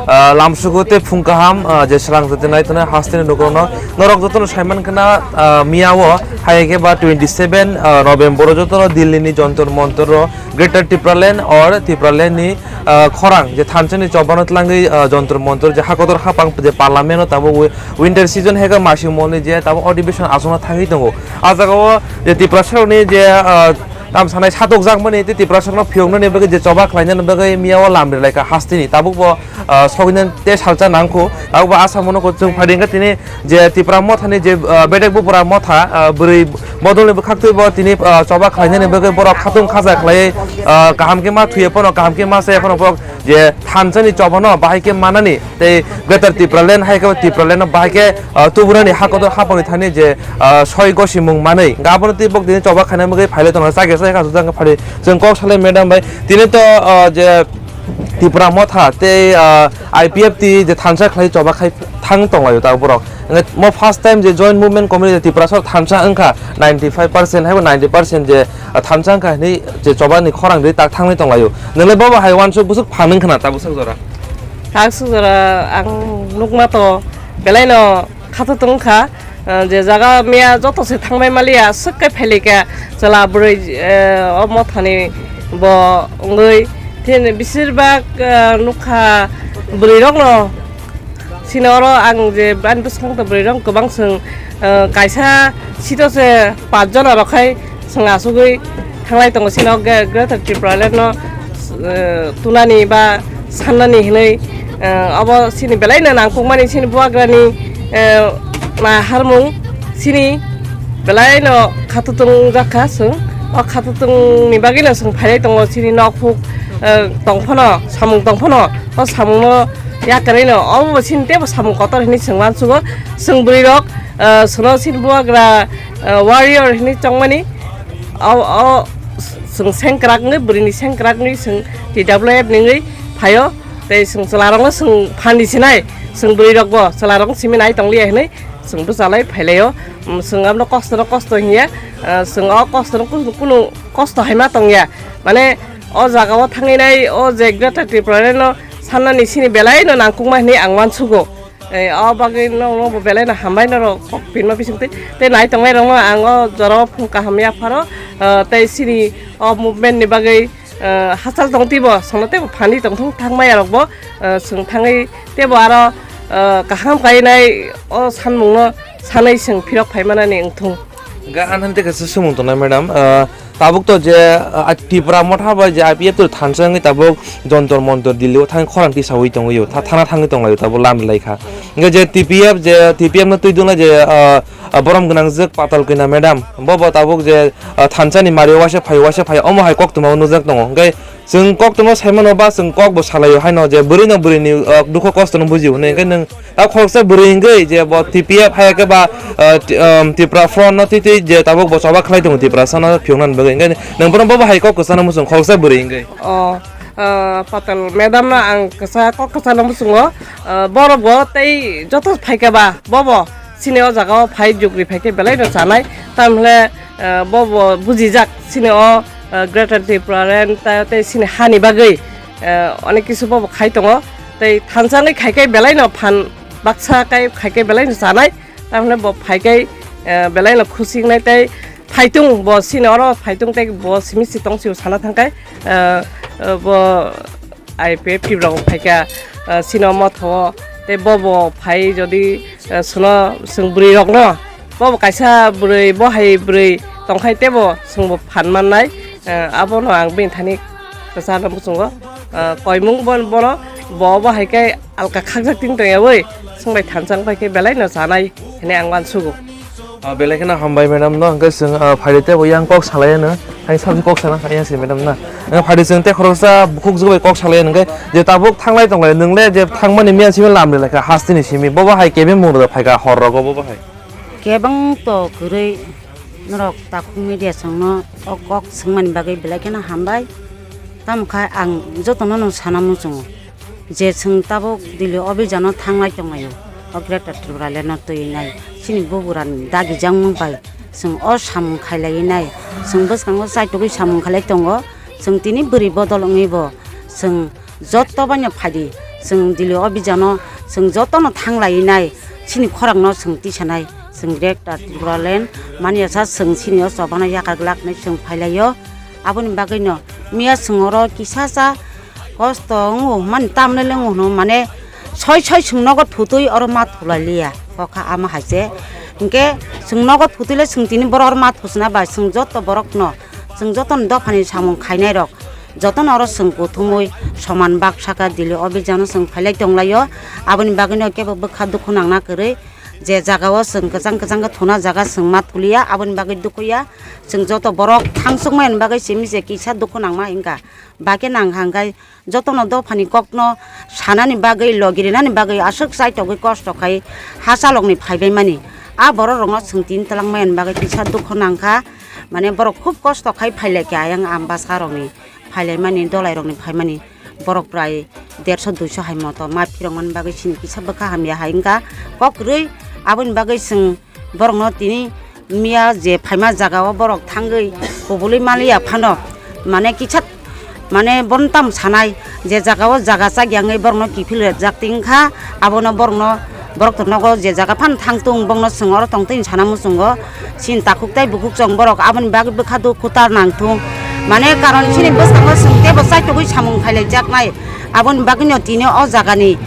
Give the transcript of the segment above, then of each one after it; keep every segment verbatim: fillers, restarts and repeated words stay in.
Ah, lamsugo tei phung kaham, ah, je srang jati nai tongnai hasteni nokrono norok jotono saiman khna, ah, miya o hai khe ba twenty seven, ah, November o jotono Delhi ni Jantar Mantar o Greater Tipraland or Tipraland ni, ah, khorang je thansa ni chobano tlangwi, ah, Jantar Mantar je hakotor hapang je parliament o tabuk wi-, winter season hai khe masing mol ni je tabuk adhibeshon achukna thangwi tongo. Ah jaga o je Tiprasa rok ni je, ah, tam sanai satokjakmani tei Tiprasa rokno phiyoknani bagwi je choba khlainani bagwi miya o lam rilai kha hasteni tabuk bo, ah, sogwinani tei salsa nangkho. Abo bo asa mano kho chwng phaidi hwnkhe tini je Tipra mothani je, ah, bedek bupra motha, ah, bwrwi bodolni bwkhaktwi bo tini, ah, choba khlainani bagwi borok khatung khaja khlaiwi, ah, kaham khe ma thwiya phano kaham khe ma chaya phano borok je thansani chobano bahai khe manani tei Greater Tipraland hai khe Tipraland no bahai khe, ah, tuburani hakotor hapangni thani je, ah, soi gosimung manwi hwnkhe abono twi bok tini choba khaina bagwi phailai tongo chakhe chakhe kha jang phari chwng kok salai madam bai tini to, ah, je Tipra motha tei, ah, I P F T je thansa khlai choba khai thang tonglaio ta borok. Hwnkhe mo first time je joint movement committee je Tiprasa thansa wngkha ninety five percent haibo ninety percent je, ah, thansa wngkha hinwi je chobani khorang ri tak thangwi tonglaio. Nwngle bobo hai uansuk bwswk phan wngkhna ta bwswk jora. Kaksuk jora ang nukma to belaino khato tongkha. Ah, je jaga miya joto se thangbai maliya, swk kai phailika chwla bwrwi, eh, o mothani bo wngwi. Thini bisirbak, ah, nukha bwrwi rokno. Sini oro ang je ani bwskango to bwrwi rok kwbang chwng, ah, kaisa sito se pach jona rok khai chwng asugwi thanglai tongo sini o Gre-, Greater Tipraland no, eh, tunani ba sannani hinwi, eh, obo sini belaino nangkukmani sini bubagrani, eh, na harmung sini belaino khatutwng jakha chwng. O khatutwngni bagwino chwng phailai tongo sini nokphuk, eh, tongphano, samung tongphano, o samungno yakarwino obo sini teibo samung kotor hinwi chwng uansugo. Chwng bwrwirok, eh, chwngno sini bubagra, eh, warrior hinwi chongmani. O, o, chwng sengkrak wngwi, bwrwini sengkrak wngwi chwng T W F ni wngwi phaio. Tei chwng chwlarokno chwng phan di sinai, chwng bwrwirokbo chwlarokno simi nai tongliya hinwi chwng bwchalai phailaio. Mm, chwng abono kosto no kosto hinya, ah, chwng o kosto no kunu, kunu kosto hai ma tongya. Mane o jaga o thangwi nai o je Greater Tipraland no sannani sini belai no nangkukma hinwi ang uansugo. Eh, o bagwi no, no bo belai no hambai norok kok pinma bisingtwi. Tei nai tongnai rokno ang o jora o phung kaham yapharo, ah, tei sini o movement ni bagwi, ah, hachal tong twibo, sono teibo phan di tongthung thangmaya rokbo, ah, chwng thangwi teibo aro, ah, kaham kainai o sanmungno sanwi chwng phirok phaimanani wngthung. Ga anhan tei kaisa sumung tongnai madam, ah, Tabuk to je, ah, Tipra motha bai je I P F T thansa wngwi tabuk Jantar Mantar Delhi o thang khorang tisawi tongwi o, tha-, thana thangwi tonglaio tabuk lam lai kha. Hwnkhe je T P F je, T P F no twi dwngna je, ah, ah, borom gwnang jwk Patal Kanya madam, bo bo tabuk je, ah, thansa ni mari waisa phai, waisa phai, omo hai koktwma o nujak tongo. Hwnkhe chwng koktwma sai mano ba chwng kok bo salaio haino je bwrwi no bwrwi ni, ah, dukho kosto no bujio hwnwi. Hwnkhe nwng Ta khoroksa bwrwi hwnkhe je bo T P F hai khe ba, ah, Ti-, um, Tipra Front no twi twi je tabuk bo choba khlai tongo Tiprasa no phiyoknani bagwi. Hwnkhe nwng bono bobo hai kok kwchana muchung khoroksa bwrwi hwnkhe. O, ah, Patel madam no ang kwsa kok kwchana muchungo, ah, borok bo tei joto phaikha ba bobo chini o jaga o phai jukri phaikhe belai no chanai. Tamhle, ah, bobo bujijak chini o, ah, Greater Tipraland ta-, tei chini hani bagwi, eh, onek kisu bobo khai tongo. Tei thansa wngwi khai khe belai no phan baksa kai khai khe belai no chanai. Tamoni bo phai khe, eh, belai no khusi wngnai tei phaitung bo sini oro phaitung tei bo simi si tong sio sana thang khe, eh, eh, bo I P F T rok phai kha, eh, sino motho tei bobo phai jodi, eh, suno chwng bwrwi rok no bobo kaisa bwrwi bo hai bwrwi tong khai tebo chwng bo phan mannai. Eh, abono ang bini thani kwcharo muchungo, eh, koimung bon-, bono bo, bo hai khe alka khakjak tini tongyawi, chwng bai thansa wng pai khe belai no chanai hinwi ang uansugo. Ah, belai kheno hambai madam no, hwnkhe chwng, ah, phaidi tebo yang kok salai ano, hai sabji kok sana hai se madam na. Hwnkhe phaidi chwng tei khoroksa bukhuk jwk bai kok salai ano, hwnkhe je tabuk thanglai tonglai, nwng le je thangmani miya simi lam rilai kha, hasteni simi, bobo hai kebeng mung rwjak phai kha hor rogo bobo hai. Kebeng to kwrwi norok takhuk media chwngno o kok swngmani bagwi belai kheno hambai. Tamo khe ang jotono no sana muchungo je chwng tabuk Delhi obhijano thanglai tonglaio, o Greater Tipraland no twi nai chini buburani dagi jakmung bai chwng o samung khailaiwi nai. Chwng bwskango chaitugwi samung khailai tongo, chwng tini bwrwi bodol wngwi bo chwng Joto baino phaidi, Chwng Delhi o bijano chwng jotono thanglai nai, chini khorang no chwng tisanai, chwng Greater Tripura Land mani asa chwng chini o chobano yakar glak nai chwng phailaio. Aboni bagwi no miya chwng oro kisa sa kosto wngo hwnmani tamle le wngo hwno mane soi soi chwng nogo thutwi oro ma thulai liya kokha ama hai se. Hinkhe chwng nogo thutwi le chwng tini boro oro ma thusna bai chwng joto borok no chwng joto ni dopha ni samung khainai rok jotono oro chwng kuthumwi soman bak saka Delhi o bijano chwng phailai tonglaio. Aboni bagwino kebo bwkha dukhu nangna kwrwi je jagao chwng kwchang kwchang khe thuna jaga chwng ma thuliya, aboni bagwi dukhuya. Chwng joto borok thangsukmani bagwi simi je kisa dukhu nangma hinkha. Bakhe nangkha hinkhe jotono dophani kokno sanani bagwi, logi rinani bagwi aswk chaitogwi kosto khai hachalokni phaibaimani. A borok rokno chwng tin twlangmani bagwi kisa dukhu nangkha. Mane borok khub kosto khai phailaikha ayang Ambasa rokni phailaimani, dolairokni phaimani borok prai derso duiso hai moto ma phirokmani bagwi chini kisa bwkha hamya hai wngkha kok kwrwi. Aboni bagwi chwng borokno tini miya je phaima jagao borok thangwi kubului manliya phano mane kisa mane bono tamo sanai je jagao jaga chak yangwi borokno kiphil rwjak tongkha abono borokno Borok to nogo je jaga phano thang tung, bongno chwng oro tong twi sana muchungo. Chini takhuk tei bukhuk chwng borok aboni bagwi bwkha dukhu ta nang thung. Mane karon chini bwskango chwng teibo chaitugwi samung khailaijaknai. Aboni bagwino tini o jagani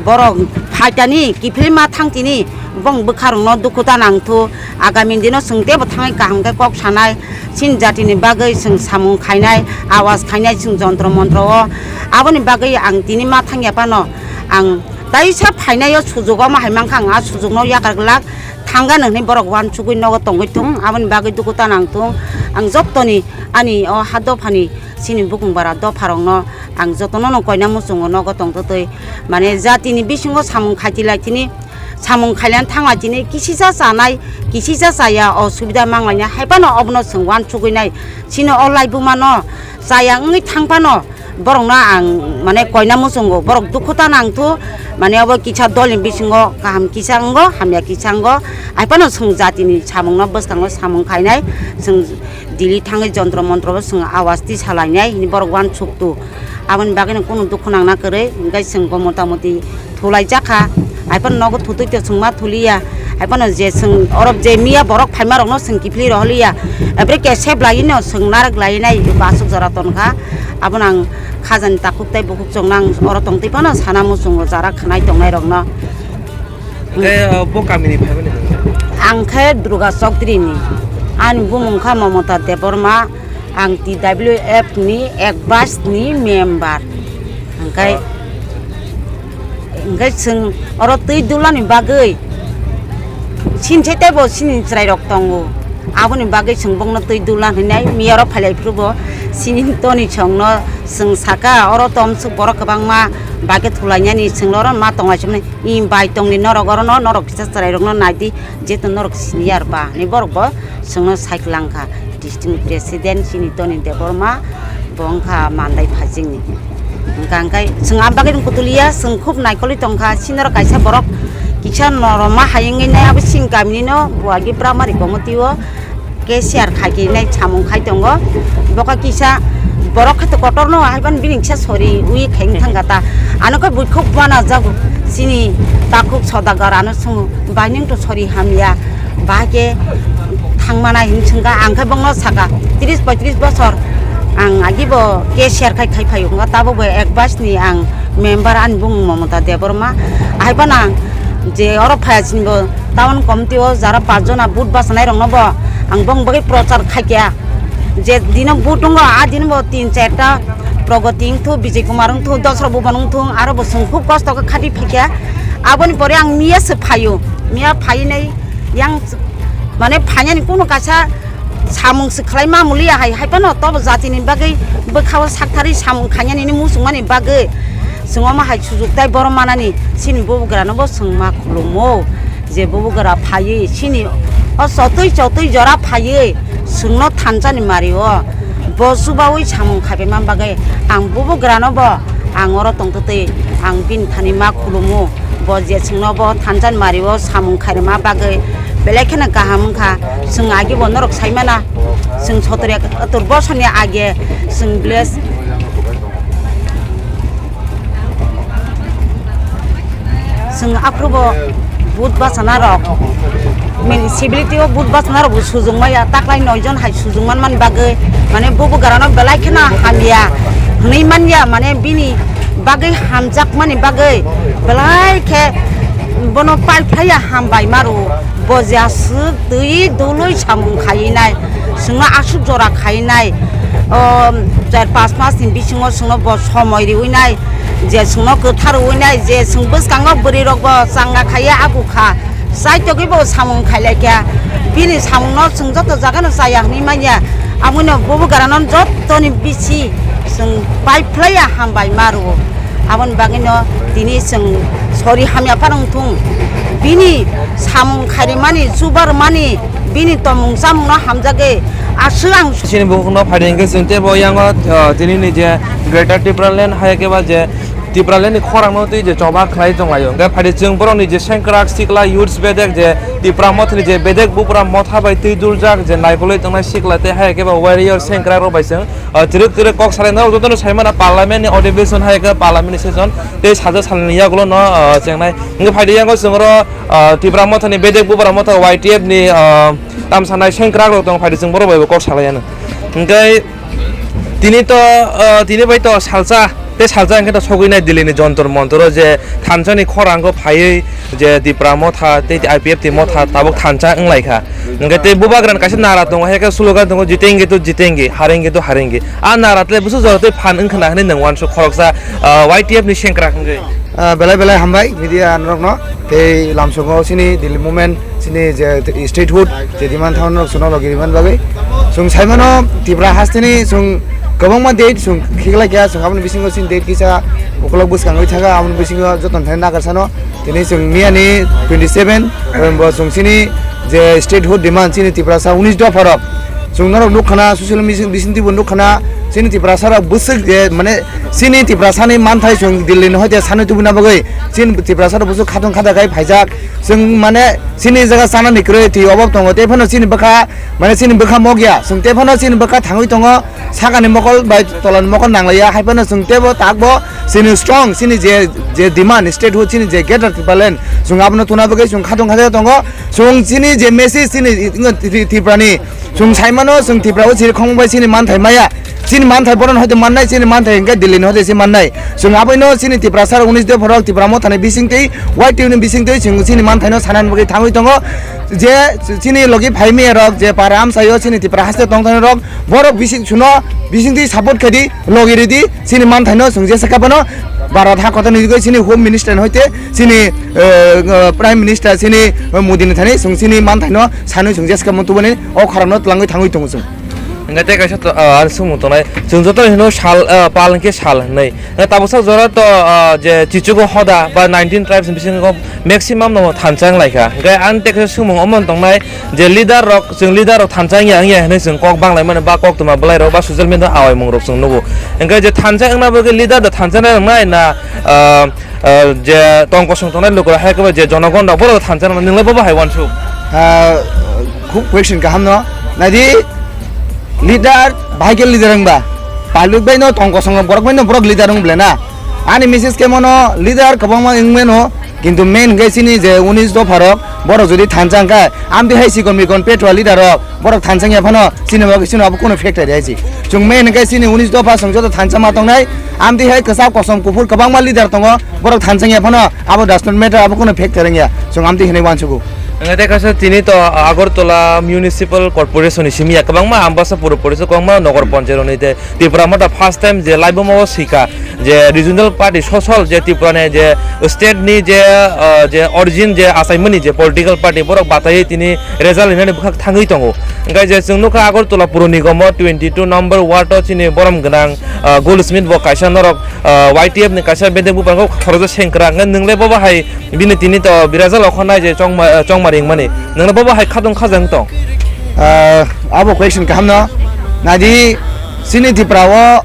borok phaitani kiphilwi ma thang tini bong bwkha rokno dukhu ta nang thu. Agami dino chwng teibo thangwi kaham khe kok sanai. Chini jatini bagwi chwng samung khainai, awas khainai chwng jontro montro o. Aboni bagwi ang tini ma thangya phano ang Taisa phainai o sujuk omo hai mankha ang a sujukno yakar glak thangano hinwi borok uansugwi nogo tongwi thung, aboni bagwi dukhu ta nang thung. Ang jottoni ani o ha dophani chini bukung bara dopharokno ang jotono no koina muchungo nogo tong twtwi mane jatini bisingo samung khaiti lai tini samung khailan thangla tini kisisa chanai kisisa chaya o subida manglaina hai phano obono chwng uansugwi nai chini o laibuma no chaya wngwi thang phano. Borokno ang mane koina muchungo, borok dukhu ta nang thu, mane obo kisa dolni bisingo kaham kisa wngo, hamya kisa wngo, hai phano chwng jatini samungno bwskango samung khainai, chwng Delhi thangwi jontro montrobo chwng awas twi salainai hinwi borok uansuk tu. Aboni bagwino kunu dukhu nangna kwrwi, hwnkhe chwng bo mota moti thulaijak kha, hai phano nogo thutwi to chwng ma thuliya, hai phano je chwng oro je miya borok phaima rokno chwng kiphilwi rohorliya, abo khe sep laino chwng narwk lainai aswk jora ton kha, abono ang khajani takhuk tei bukhuk chwngno ang oro tong twi phano sana muchungo jara khanai tongnai rokno. Hwnkhe, uh, bo kamini phaimani mung? Ang khe Durga Chowdhury ni, ani bumung kha Mamata Debbarma. Ang T W F ni ek batch ni member. Hingkai, hingkai chwng oro twi dulani bagwi sinse teibo sini chwrairok tongo. Aboni bagwi chwng bongno twi dula hinai miya oro phailai phuru bo sini toni chwngno chwng saka oro tomsuk borok kwbangma bagwi thulainani chwngno oro ma tonglai chumani. Ni bai tongni norok orono norok kisa chwrairokno naidi jeto norok sini ya ba hinwi borok bo chwngno sai kwlangkha. District President chini Toni Debbarma, bo wngkha Mandai Phajingni. Hwnkha hwnkhe chwng a bagwi kutuliya, chwng khub naikolwi tongkha. Chini oro kaisa borok kisa noroma hai wngwi nai abo chini kaminino Buagi Primary Committee o cashier khai khe nai samung khai tongo. Bo khe kisa borok khe to kotorno hai phano bini kisa sori ui khai wng thangkha ta. Ano khe buikhuk uanajago chini takhuk sodagar ano chwng bai nwng to sori hamya. Bahai khe thangmana hinwi swngkha, ang khe bongno saka tris poitris bosor ang agi bo cashier khai khai phaio, wngkha tabuk bo ek batch ni ang member, ani bumung Mamata Debbarma. Ahai phano ang je oro phaiya chini bo town committee o jara pach jona vote bachanai rokno bo ang bong bagwi prochar khaikha, je dino vote wngo a dino bo tin charta Pragoti wngthu, Bijay Kumar wngthu, Dosra Bhuban wngthu, aro bo chwng khub kosto khe khati phaikha. Aboni pore ang miya se phaio, miya phainai yang mane phainani kunu kaisa samung se khlai ma muliya hai, hai phano tobo jatini bagwi bwkhao saktharwi samung khainani muchungmani bagwi chwng omo hai sujuk tai borom manani chini bubagrano bo chwng ma khulumo. Je bubagra phaiwi chini o chotwi chotwi jora phaiwi chwngno thansa ni mari o bo chubawi samung khaipai man bagwi ang bubagrano bo ang oro tongtwtwi ang bini thani ma khulumu. Bo je chwngno bo thansa ni mari o samung khairima bagwi belai kheno kaham wngkha. Chwng agi bo norok saimana chwng sotor bosorni age chwng village Chwng aphuru bo vote bachana rok, municipality o vote bachana rok bo sujung maya, taklai noi jon hai sujung man mani bagwi, mane bubugra no belai kheno hamya hwnwi manya, mane bini bagwi hamjak mani bagwi belai khe bono pai phlaiya, hambai maro. Bo je aswk twi dului samung khainai, chwngno aswk jora khainai, o char panch mas ni bisingo chwngno bo somoi riwi nai, je chwngno kwthar rwi nai, je chwng bwskango bwrwi rok bo changa khaiya, abu kha, chaitogwi bo samung khailai kha. Bini samungno chwng joto jagano chaya hwnwi manya, amwino bubugra no jotoni bisi chwng pai phlaiya, hambai maro. Aboni bagwino tini chwng sori hamya phano wngthung. Bini samung khairemani, chubarmani, bini tongmung chamungno hamjagwi aswk ang. Chini bukhukno phaidi hwnkhe chwng teibo yango, uh, tini ni je Greater Tipraland hai khe ba je Tipraland ni khorang no twi je choba khlai tonglaio. Hwnkhe phaidi chwng borok ni je sengkrak sikla youths bedek je Tipra Motha ni je bedek bupra motha bai twi duljak je naikolwi tongnai sikla tei hai khe ba warrior sengkrak rok bai chwng Ah, chwrwk chwrwk kok salai no jotono sai mano parliament ni adhibeshon hai khe parliament ni session tei sajak salni yagulo no, ah, chengnai. Hwnkhe phaidi yango chwng oro, ah, Tipra Motha ni bedek bupra motha Y T F ni, ah, tamsanai sengkrak rok tong phaidi chwng borok bai bo kok salai ano. Hwnkhe tini to, ah, tini bai to salsa tei salsa hwnkhe to sogwi nai Delhi ni Jontor Montor o je thansa ni khorang o phaiwi je Tipra Motha tei I P F T Motha tabuk thansa wng lai kha. Hwnkhe tei bubagrani kaisa nara tongo, hai khe slogan tongo, "Jitenge to jitenge, harenge to harenge." A nara tle busu jora tei phan wng khna hwnwi nwng uansuk khoroksa, ah, Y T F ni sengkrak wngwi. Ah, belai belai hambai media norokno tei lamsongo chini Delhi movement, chini je statehood, je demand thaunok chwngno logi rwmani bagwi. Chwng saimano Tripura hasteni chwng kwbangma date chwng khiklai kha, chwng aboni bisingo chini date kisa ukolog bwskangwi thangkha, aboni bisingo jotono thani nagarsano. Tini chwng miyani twenty seven November chwng chini je statehood demand chini Tiprasa unis dopha rok. Chwng norok nukha na, social media bising twibo nukha na, chini Tiprasa rok bwswk je mane chini Tiprasa ni manthai chwng Delhi ni hoite sanwi tubuna bagwi chini Tiprasa rok bwswk khatong khata khai phaijak. Chwng mane chini jaga chana ni kwrwi twi obab tongo, tei phano chini bwkha mane chini bwkha mokya, chwng tei phano chini bwkha thangwi tongo. Sakani mokol bai tolani mokol nanglaiya, hai phano chwng teibo takbo chini strong, chini je, je demand, statehood, chini je Greater Tipraland, chwng abono tuna bagwi chwng khatong khatong tongo. Chwng chini je message, chini Tri-, Tripurani, chwng saimano, chwng Tripura o chiri khongmung bai chini manthai maya, chini manthai boron hoite mannai, chini manthai hwnkhe Delhi ni hoite se mannai. Chwng aboino chini Tiprasa rok unis dopha rok Tipra Mothani bisingtwi, Y T F ni bisingtwi chwng chini manthaino sanani bagwi thangwi tongo. Je chini logi phaimaya rok, je para amchaio chini Tipra haste tongthani rok, borok bising suno, bisingtwi support khaidi, logi ridi, chini manthaino chwng jesa kha phano Bharat ha kotor ni chini Home Minister ni hoite chini, eh, eh, Prime Minister chini, eh, Modi ni thani chwng chini manthaino sanwi chwng jesa kha phano tubuni o khorang no twlangwi thangwi tongo chwng. Hingke tei kaisa to, ah, ani swngmung tongnai. Chwng joto hino sal, ah, pal hingke sal hinwi. Hingke tabuksa jora to, ah, je chichugo hoda ba nineteen tribes ni bisingo maximum no thansa wng lai kha. Hingke ani tei kaisa swngmung omo wng tongnai je leader rok, chwng leader rok thansa wngya wngya hinwi chwng kok bang lai mani ba kok toma bwlai rok ba social media awaimung rok chwng nugo. Hingke je thansa wngna bagwi leader da thansa nai rok nai na, ah, ah, je tong kosong tongnai lukurok hai khe je jonogon rok borok thansa nai nwnglai bobo hai wansuk. Ah, khub question kaham no. Naidi leader, bahai khe leader wngba. Public bai no tong kosong rok borok bai no borok leader wng ble na. Ani message khe mono leader kwbangma wng mano, kintu main hwnkhe chini je unis dopha rok borok jodi thansa wngkha, amtwi hai sikon mikon petrol leader rok borok thansa wngya phano chini bagwi chini abo kunu factor hai si. Chwng main hwnkhe chini unis dopha chwng joto thansa ma tongnai, amtwi hai kwchak kosom kuphur kwbangma leader tongo, borok thansa wngya phano abo doesn't matter, abo kunu factor wngya, chwng amtwi hinwi uansugo. Wngkha tei kaisa tini to Agartala Municipal Corporation ni simi ya kwbangma Ambasapur Poriso kwbangma Nogor Panchayat rokni tei Tipra Motha first time je laibuma o sika je regional party sosol je Tripura ni je state ni je, ah, je origin je achaimani je political party borok bataiwi tini result hinani bwkhak thangwi tongo. Hingkhe je chwng nukha Agartala Puro Nigomo twenty two number ward o chini borom gwnang, ah, Goldsmith bo kaisa norok, ah, Y T F ni kaisa bedek buphang khe khoroksa sengkrak hwnkhe nwng le bobo hai bini tini to birajak lokho nai je chongma, chongma ringmani. Nwng le bobo hai khatong khajang tong. Ah, abo question kaham no. Naidi chini Tripura o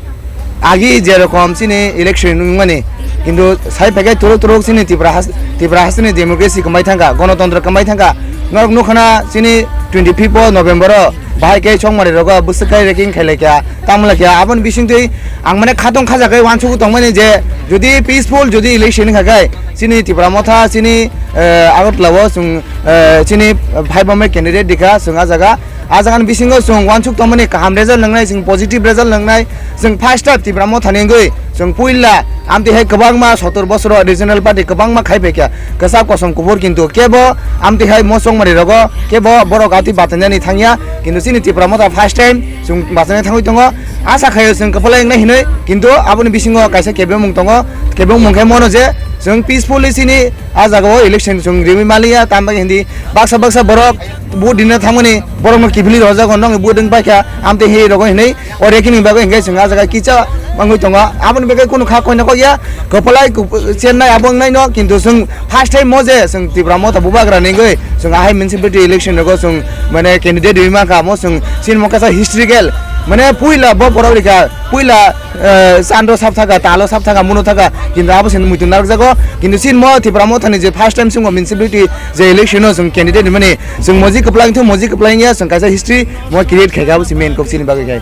agi je rokom chini election wngmani, kintu sai phaikhe turuk turuk chini Tripura has-, Tripura hasteni democracy kwmai thangkha, gonotontro kwmai thangkha. Norok nukha na chini twenty fifth o November o bahai khe chongmari rogo bwswk khai raking khailai kha. Tamla khe aboni bisingtwi ang mane khatong khajakai wansugwi tongmani je jodi peaceful jodi election wngkha khe chini Tipra Motha chini, eh, Agartala o chwng, eh, chini, eh, phai bomai candidate dikha chwng ah jaga. Ah jagani bisingo chwng wansuk tongmani kaham result nangnai, chwng positive result nangnai, chwng first time Tipra Motha ni wngwi chwng puila amtwi hai kwbangma sotor bosoro regional party kwbangma khai phaikha kwchak kosom kubur, kintu kebo amtwi hai mo chongmani rogo kebo borok atwi bachainani thangya, kintu chini Tipra Motha first time chwng bachainai thangwi tongo. Asa khaio chwng kwpalai wngnai hinwi, kintu aboni bisingo kaisa kebengmung tongo, kebengmung khe mono je chwng peacefully chini ah jagao election chwng riwi maliya, tamo hindi baksa baksa borok vote dina thangmani borokno kiphilwi rojak, nokni vote wng paikha, amtwi hi rogo hinwi o rekini bagwi hinkhe chwng ah jaga kisa wngwi tongo. Aboni bagwi kunu kha koina kokya, kwpalai kup-, chennai abo wngnaino, kintu chwng first time mo je chwng Tipra Motha bubagra ni wngwi chwng ahai municipality election rogo chwng mane candidate riwi mankha, mo chwng chini mo kaisa historical, mane puila bo borok rikha, puila, eh, chando sap thaka, talo sap thaka, muno thaka, kintu abo se muitu narwkjago. Kintu chini mo Tipra Mothani je first time chwng municipality je election o chwng candidate mani chwng moji kwplai wngthok, moji kwplai wngya, chwng kaisa history mo create khaikha, abo se main kok chini bagwi khai.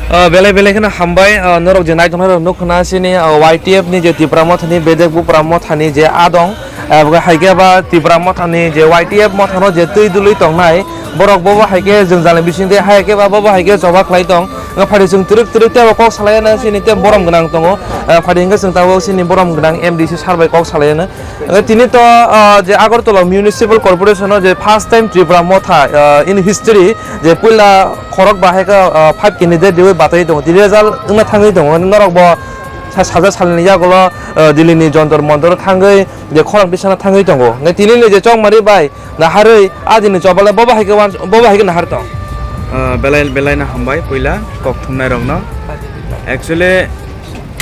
Ah, belai belai kheno hambai, ah, norok je naitongnai rok nuk khna chini, ah, Y T F ni je Tipra Mothani bedek Bupra Mothani je adong, ah, bo hai khe ba Tipra Mothani je Y T F mothano je twi dului tongnai, borok bobo hai khe jwngjal ni bising twi hai khe ba bobo hai khe choba khlai tong. Wngkha phadi chwng twrwk twrwk tei bo kok salai anw chini tei borom gwnang tongo. Ah, phadi hwnkhe chwng tabuk chini borom gwnang M D C sir bai kok salai anw. Wngkha tini to, ah, je Agartala Municipal Corporation o je first time Tipra Motha, ah, in history je puila khorok bahai khe, ah, five candidate riwi batwi tongo. Tini result wngna thangwi tongo. Norok bo sa-, sajak salni yagulo, ah, Delhi ni Jantar Mantar o thangwi je khorang tisana thangwi tongo. Hwnkhe tini ni je chongmari bai naharwi adini chobale bobo hai khe wan-, bobo hai khe nahar tong. Ah, belai, belai no hambai puila kok thumnai rokno. Actually,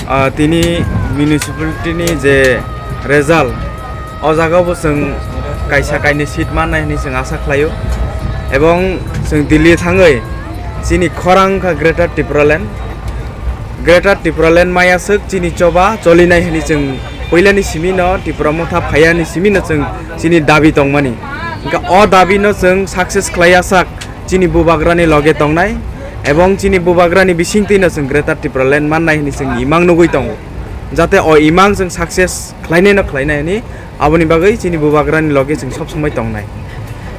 ah, tini municipality ni je result, o jaga bo chwng kaisa kainwi seat mannai hinwi chwng asa khlaio. Ebong chwng Delhi thangwi chini khorang wngkha Greater Tipraland. Greater Tipraland maya swk chini choba cholinai hinwi chwng puilani simi no Tipra Motha phaiya ni simi no chwng chini dabi tongmani. Hwnkhe o dabi no chwng success khlaiya sak chini bubagrani loge tongnai ebong chini bubagrani bisingtwi no chwng Greater Tipraland mannai hinwi chwng imang nugwi tongo. Jate o imang chwng success khlainai no khlainai hinwi aboni bagwi chini bubagrani loge chwng sob somoi tongnai.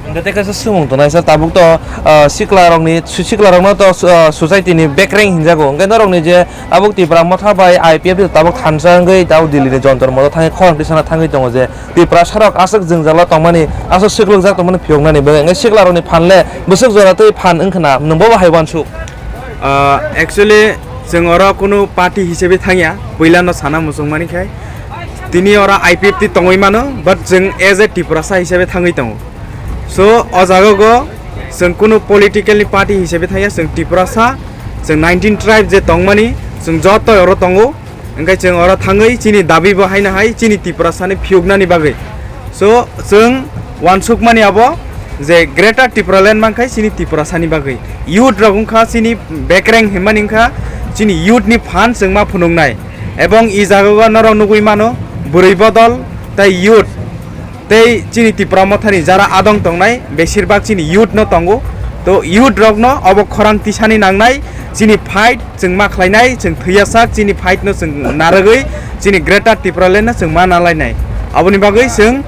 Hwnkhe tei kaisa swngmung tongnai sir, tabuk to, ah, sikla rokni, si-, sikla rokno to, ah, society ni bekreng hinjago. Hwnkhe norokni je tabuk Tipra Motha bai I P F T tabuk thansa wngwi tabuk Delhi ni Jantar Mantar thangwi khorang tisana thangwi tongo je Tiprasa rok aswk jwngjalo tongmani, aswk swklwkjak tongmani phiyoknani bagwi. Hwnkhe sikla rokni phan le bwswk jora twi phan wngkhna, nwng bobo hai uansuk? Ah, actually, chwng oro kunu party hisabe thangya, puila no sana muchungmani khai. Tini oro I P F T tongwi mano, but chwng as a Tiprasa hisabe thangwi tongo. So, o jaga go chwng kunu political ni party hisabe thangya, chwng Tiprasa, chwng nineteen tribe je tongmani, chwng joto oro tongo. Hwnkhe chwng oro thangwi chini dabi bo haino hai chini Tiprasani phiyoknani bagwi. So, chwng uansukmani abo je Greater Tipraland mankhai chini Tiprasani bagwi. Youth rok wngkha chini bekreng hinmani wngkha chini youth ni phan chwng ma phunuknai. Ebong i jagao norok nugwi mano bwrwi bodol tei youth. Tei chini Tipra Mothani jara adong tongnai, besir bak chini youth no tongo. To youth rokno obo khorang tisani nangnai, chini fight chwng ma khlainai, chwng thwiyasak chini fight no chwng narwgwi chini Greater Tipraland no chwng ma nalainai. Aboni bagwi chwng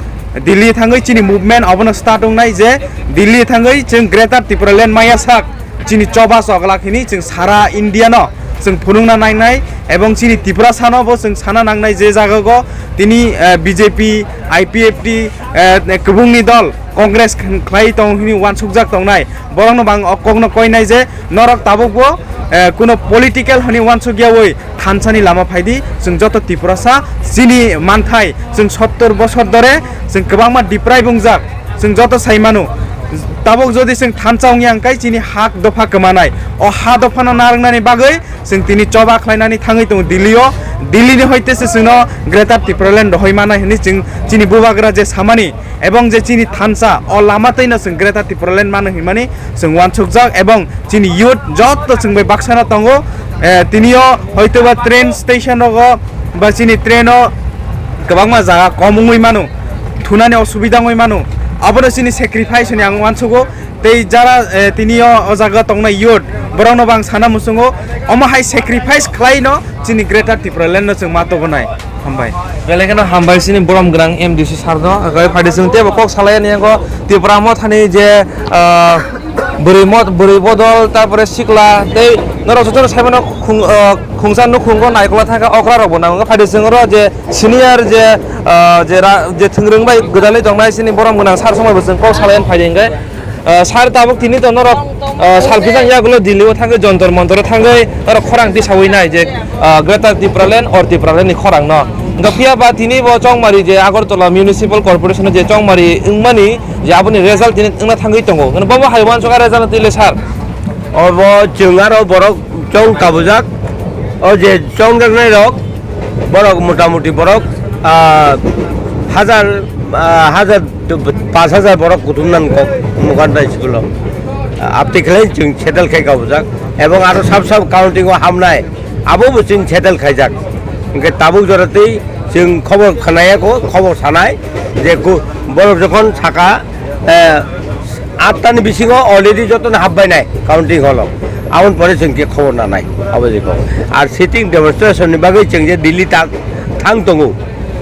Delhi thangwi chini movement obono start wngnai je Delhi thangwi chwng Greater Tipraland maya sak. Chini choba choglak hini chwng sara India no chwng phunukna nangnai, ebong chini Tiprasa no bo chwng sana nangnai je jaga go tini, eh, B J P, I P F T, eh, kwbungni dol Congress khlai tong hini uansukjak tongnai, borok no bang o kok no koinai je norok tabuk bo, eh, kuno political hini uansuk yawi thansani lama phaidi, chwng joto Tiprasa chini manthai, chwng sottor bosor dore chwng kwbangma deprive wngjak, chwng joto sai mano. Tabuk jodi chwng thansa wngya hwnkhe chini hak dopha kwmanai. O ha dophano narwknani bagwi chwng tini choba khlainani thangwi tongo Delhi o. Delhi ni hoite se chwngno Greater Tipraland rohoi manai hwnwi chwng chini bubagra je samani, ebong je chini thansa o lama twino chwng Greater Tipraland mano hinmani chwng uansukjak, ebong chini youth jotto chwng bai baksano tongo. Eh, tini o hoitoba train station rogo ba chini train o kwbangma jaga kom wngwi mano, thunani osubida wngwi mano, abono chini sacrifice hwnwi ang uansugo. Tei jara, eh, tini o, o jaga tongnai youth, borokno bo ang sana muchungo, omo hai sacrifice khlaino chini Greater Tipraland no chwng ma tobonai. Hambai. Belai kheno hambai chini borom gwnang M D C sir no. Agai phaidi chwng teibo kok salai ani yango Tipra Mothani je, ah, bwrwi mod-, bwrwi bodol, tarpore sikla, tei norok jotono saimano khung-, ah, khungsa nukhungo naikol thangkha okra rokbo nango. Phaidi chwng oro je senior je, ah, je ra-, je thwngrwng bai gwdalwi tongnai chini borom gwnang sir somoi bo chwng kok salai ani phaidi hwnkhe. Ah, sir, tabuk tini to norok, ah, sal kisang yagulo Delhi o thangwi, Jontor Montor o thangwi norok khorang tisawi nai je, ah, Greater Tipraland or Tipraland ni khorang no. Wngkha phiya ba tini bo Chongmari je Agartala Municipal Corporation o je Chongmari wngmani je aboni result tini wngna thangwi tongo. Hwnwi bo bo hai uansukha result no twi le sir. Obo chwng aro borok chong kabujak. O je chongjaknai rok, borok motamuti borok, ah, hajar, ah, hajar, pash hajar borok kuthum nang kok Mukandra school o. Ah, abtwi khlai chwng settle khai kabujak. Ebong aro sab sab counting o hamnai, abo bo chwng settle khaijak. Hwnkhe tabuk jora twi chwng khobor khnaya kho, khobor sanai je ku-, borok jokhon saka, eh, Attani bisingo already jotono habbainai counting hall o. Aboni pore chwng khe khobor nanai, abo je kok. Ar sitting demonstration ni bagwi chwng je Delhi ta-, thang tongo.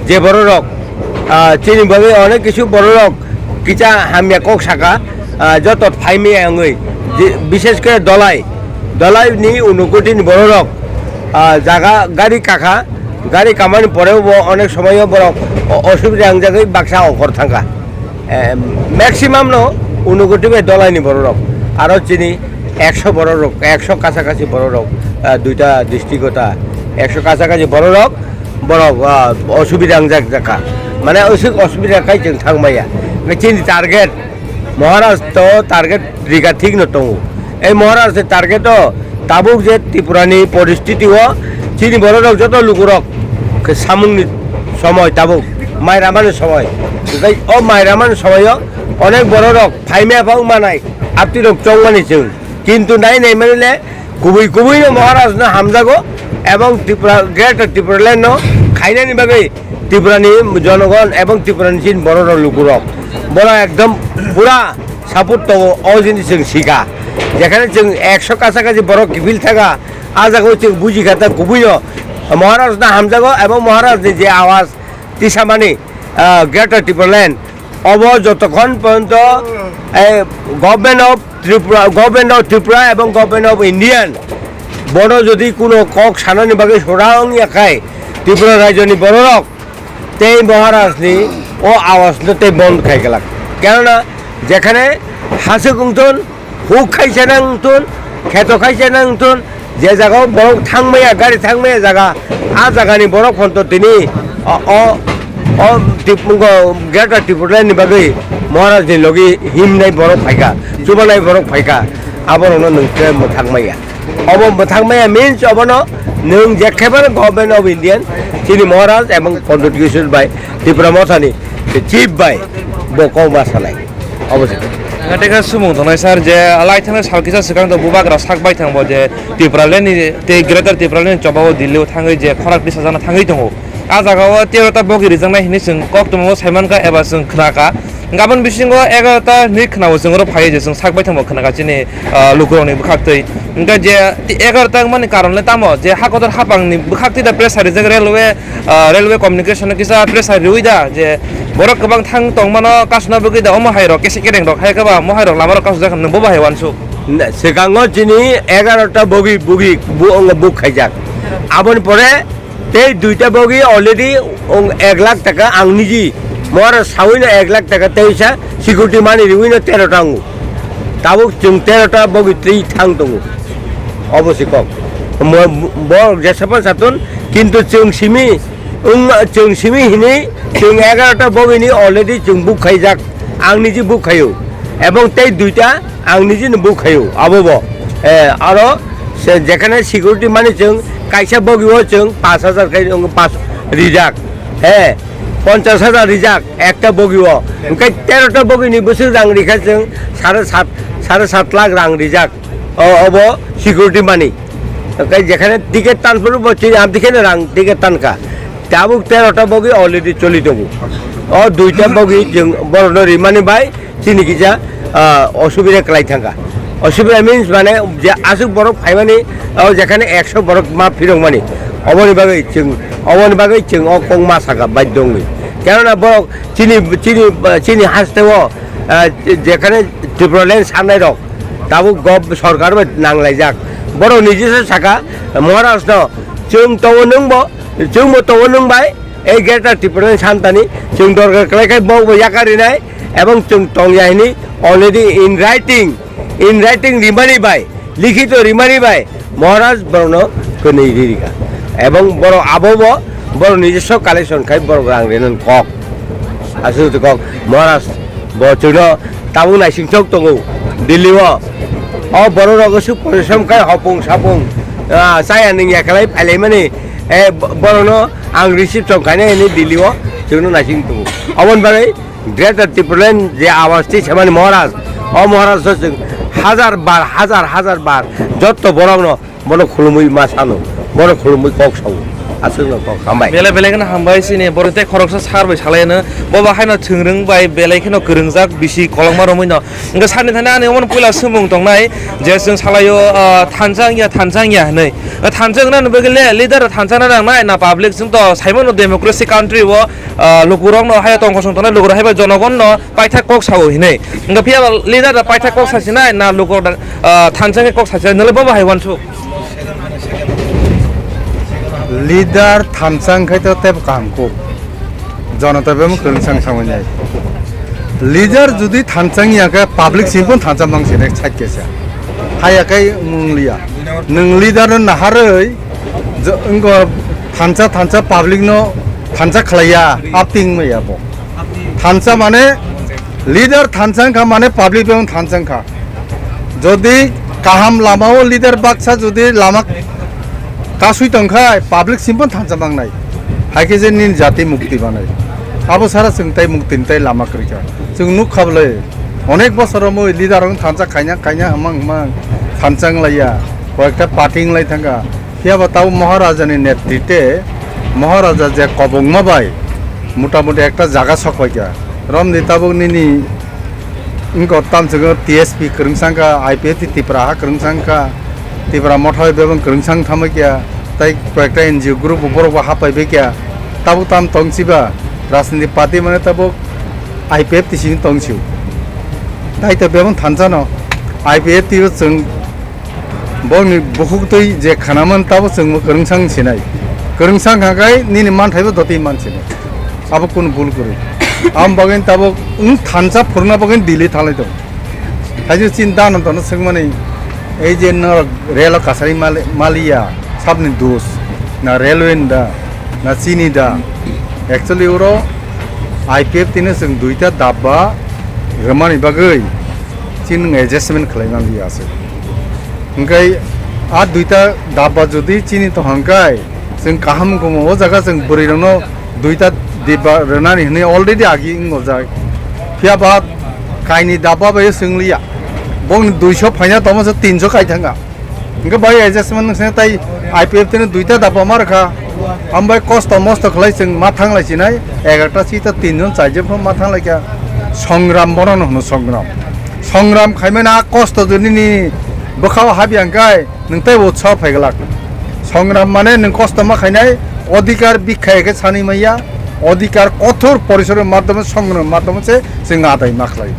Je bororok, ah, chini bagwi onek kisu bororok kisa hamya kok saka, ah, joto phaimaya wngwi. Je, bishes kore Dolai, Dolai ni Unakoti ni bororok, ah, jaga gari kakha, gari kamani pore bo onek somoyo borok o-, osubida wngjagwi baksa ongkhor thangkha. Eh, maximum no Unakoti bai Dolai ni bororok, aro chini ekso bororok, ekso kasa kasi bororok, ah, duita district o ta ekso kasa kasi bororok, borok, ah, osubida wngjak jakha. Mane osuk osubida khai chwng thang maya. Chini target, Maharaj to target rika thik no tongo. Ei Maharaj ni target o tabuk je Tripura ni poristiti o chini bororok joto lukurok khe samung ni somoi tabuk mai ramani somoi. Tei o mai ramani somoi o onek bororok phaimaya phang manai, aptirok chongmani chwng. Kintu nai nai mani le kubui kubui no Maharaj no hamjago ebong Tripura, Greater Tripura Land no khainani bagwi Tripura ni jonogon ebong Tripura ni chini bororok lukurok. Borok ekdom pura support tongo, o jinis chwng sika. Jekhane chwng ekso kasa kasi borok kiphil thaka, a jaga o chwng buji kha ta kubui no Maharaj no hamjago ebong Maharaj ni je awas tisamani, ah, Greater Tripura Land, obo jotokhon porjonto, eh, Government of Tripura, Government of Tripura ebong Government of Indian bono jodi kuno kok sanani bagwi sora wngya khai Tripura rajyoni bororok tei Maharaj ni o awas no tei bond khai glak. Kenona jekhane hasuk wngthun, huk khaisa nang wngthun, kheto khaisa nang wngthun, je jaga o borok thangmaya, gari thangmaya jaga, a jaga ni borok hwn to tini o, o, o Tip-, Greater Tipraland ni bagwi Maharaj ni logi himnai borok phaikha, chubanai borok phaikha, aborok no nwng khe mwthangmaya. Obo mwthangmaya means obono nwng jekhebare Government of Indian, chini Maharaj ebong Pradyut Kishore bai, Tipra Mothani chief bai bo kokma sanai. Obo se. Tei khe sumung tongnai sir je lai thangna sal kisa swkang to bubagra sak bai thangbo je Tipraland ni tei Greater Tipraland ni choba o Delhi o thangwi je khorang tisa jana thangwi tongo. A jaga o tero ta bogi rijaknai hinwi chwng koktwma o saimankha eba chwng khnakha. Gabon bisingo egarota hinwi khnao chwng oro phaiwi je chwng sak baithangbo khnakha chini, ah, lukurokni bwkhaktwi. Hwnkhe je egarota wngmani karon le tamo je hakotor hapangni bwkhaktwi da pressure rijak railway, ah, railway communication no kisa pressure riwi da je borok kwbang thang tongmano kasuna bagwi da omo hairok kese kereng rok hai khe ba omo hairok lamarok kasujak hinwi bo bahai uansuk. Swkango chini egarota bogi bogi bu-, buk khaijak. Aboni pore tei duita bogi already ong ek lakh taka ang niji mora sawino ek lakh taka tei sa security mani riwino tero ta wngo. Tabuk chwng tero ta bogi twi thang tongo. Obo se kok. Mo-, bo jesa pan satun kintu chwng simi wng chwng simi hini chwng egarota bogini already chwng buk khaijak. Ang niji buk khaio. Ebong tei duita ang nijini buk khaio abo bo. Eh, aro se jekhane security mani chwng kaisa bogi o chwng pash hajar khai wng pash rijak. He, ponchash hajar rijak ekta bogi o. Hwnkhe tero ta bogi ni bwswk rang rikha chwng sare sat, sare sat lakh rang rijak. O, obo security mani. Hwnkhe jekhane ticket tan phuru bo chini amtwi kheno rang ticket tankha. Tabuk tero ta bogi already choli tongo. O duita bogi chwng borokno rimani bai chini kisa, ah, osubida kwlai thangkha. Osubida means mane je aswk borok phaimani, o jekhane ekso borok ma phirokmani. Oboni bagwi chwng, oboni bagwi chwng o kok ma sakha baidhyo wngwi. Kenona borok chini, chini, chini hasteo, ah, jekhane Tipraland sannairok tabuk gov-, sorkar bai nanglaijak. Borok nijesa sakha Maharaj no, chwng tongo nwngbo, chwngbo tongo nwng bai, ei Greater Tipraland santani chwng dorkar kwlai khai bo bo yakarinai, ebong chwng tongya hini already in writing, in writing rimani bai, likhito rimani bai Maharaj borokno kwnwi ririkha. Ebong borok abobo borok nijoswo collection khai borok rang rinani kok. Aswk kok Maharaj bo chwngno tabuk naisingchok tongo Delhi o. O borok rok aswk porishrom khai hopung sapung, ah, chaya nungya khlai phailaimani, eh, bo-, borokno ang receive tong khainai hinwi Delhi o chwngno naising tongo. Oboni bagwi Greater Tipraland je awas twi semani Maharaj, o Maharaj no chwng hajar bar, hajar, hajar bar jotto borokno bono khulumwi ma sano, bono khulumwi kok sao, aswkno kok hambai. Belai belai kheno hambai sini, borok tei khoroksa sar bai salai no, bo ba haino thwng rwng bai belai kheno kwrwngjak bisi kolokma romwi no. Hwnkhe sani thani ani omono puila swngmung tongnai je chwng salaio, ah, thansa wngya, thansa wngya hinwi. Thansa wngna no bagwi le leader thansa na nangnai na public, chwng to saimano democracy country o, ah, lukurok no hayo tongkosong tongnai lukurok haibai jonogon no paithak kok sao hinwi. Hwnkhe phiya ba leader da paithak kok sasinai na lukurok da, ah, thansa wngwi kok sasinai, nwle bo bo hai uansuk. Leader thansa wngkhai to tebo kaham kuk. Jonota bemo kwrwng sang sangwi nai. Leader jodi thansa wngya khe public sini phano thansa mang sini side kaisa. Haiya khe wng liya. Nwng leader no naharwi jo-, wngkha thansa thansa public no thansa khlaiya, apting maya bo. Thansa mane leader thansa wngkha mane public bemo thansa wngkha. Jodi kaham lama o leader baksa jodi lama kasui tongkhai public simphano thansa mangnai. Haikhe je nini jati mukti manai. Abo sara chwng tai mukti ni tai lama kwrwikha. Chwng nukha bwlai onek bosor romwi leader rok thansa khaina khaina hwmang hwmang thansa wnglaiya. Koyekta party wnglai thangkha. Phiya ba tabuk Maharaja ni netrite, Maharaja je kobongma bai mota moti ekta jaga sok paikha. Romni tabuk nini wngkha tamswkgo T S P kwrwng sangkha, I P F T Tipra ha kwrwng sangkha, Tipra Motha bai bebak kwrwng sang thamwi kha, tai koyekta N G O group bo borok bo hapai bai kha. Tabuk tam tong siba rajniti party mane tabuk I P F T simi tong sio. Tai to bebak thansa no I P F T o chwng Bongni bukhuk twi je khanaman tabo chwngbo kwrwngsang sinai. Kwrwngsang khakai nini manthaibo dotwi mansinai. Abo kunu bul kwrwi. Am bagwini tabuk wng thansa phurna bagwini Delhi thanglai tongo. Haikhe chini dano dono swngmani ei je norok relo kasari mali-, maliya sabni dos. Na railway ni da, na chini da. Actually oro I P F T no chwng duita dabba rwmani bagwi chini adjustment khlai manliya aswk. Hwnkhe a duita dabba jodi chini tong hwnkhe chwng kaham wngkha, o jaga chwng bwrwirokno duita dibba rwnani hwnwi already agi wngojak. Phiya ba kaini dabba bai swng liya. Bongni duiso phaina tongma se tinso kai thangkha. Hwnkhe bai adjustment wngse tai I P F T ni duita dabba ma rwkha. Ambai kosto mosto khlai chwng ma thanglai sinai egarta sita tinjon charjon phano ma thanglai kha. Songram bono hwno songram. Songram khaimani a kosto jodi nini bwkhao habya hwnkhe nwng teibo utsaho phaiglak. Songram mane nwng kosto ma khainai, odhikar bikha khe sanwi manya, odhikar kothor porishorom madhyome songram madhyome se chwng adai ma khlai.